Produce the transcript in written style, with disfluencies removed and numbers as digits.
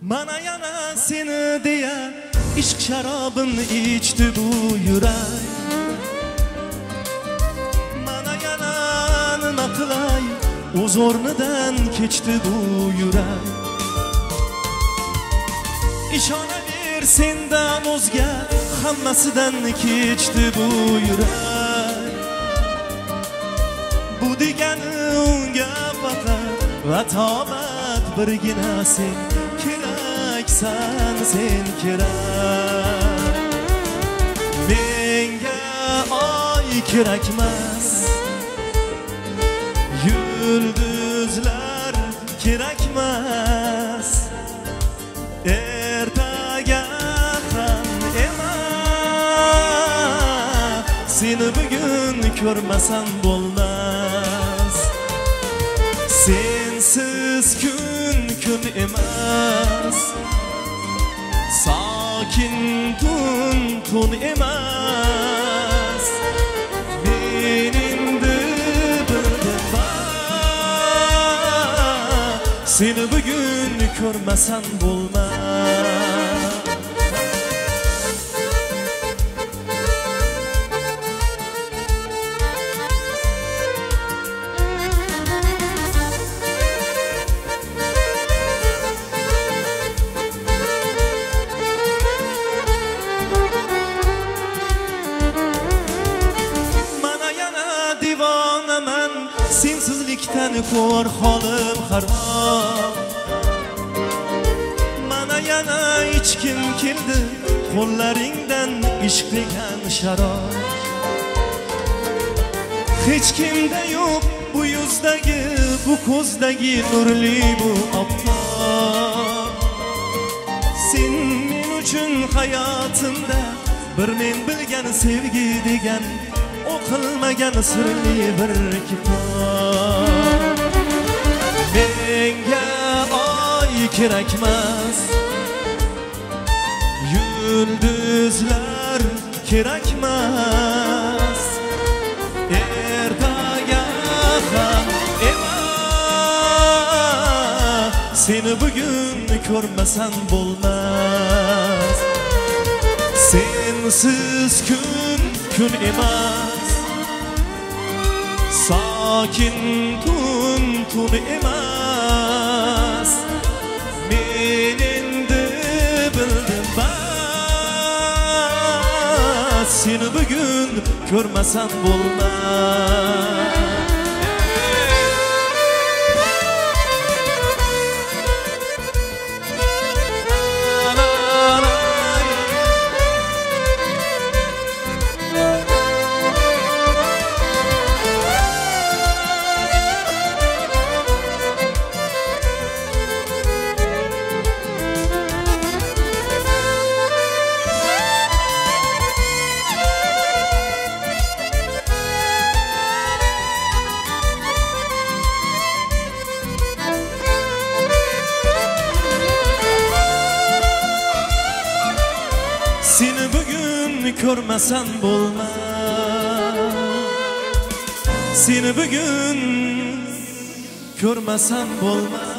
Mana yana seni deya ishq sharobini ichdi bu yurak. Mana yana nima qilay, o'z o'rnidan kechdi bu yurak. Ishonaver sendan o'zga hammasidan kechdi bu yurak. Bu degani unga faqat va tobat birgina sen keraksan, sen kerak. Menga oy kerakmas, yulduzlar kerakmas, ertaga ham emas, seni bugun ko'rmasam bo'lmas. Sensiz kun kun emas, sokin tun tun emas. Men endi bildim, seni bugun ko'rmasam bo'lmas. Sensizlikdan ko'r holim xarob. Mana yana ichkim keldi qo'llaringdan ishq degan sharob. Hech kimda yo'q bu yuzdagi, bu ko'zdagi nurli bu oftob. Sen men uchun hayotimda bir men bilgan sevgi degan o'qilmagan sirli bir kitob. Menga oy kerakmas, yulduzlar kerakmas, ertaga ham emas, seni bugun ko'rmasam bo'lmas. Sensiz kun kun emas, sokin tun tun emas. Men endi bildim bas, seni bugun ko'rmasam bo'lmas. Seni bugun ko'rmasam bo'lmas, seni bugun ko'rmasam bo'lmas.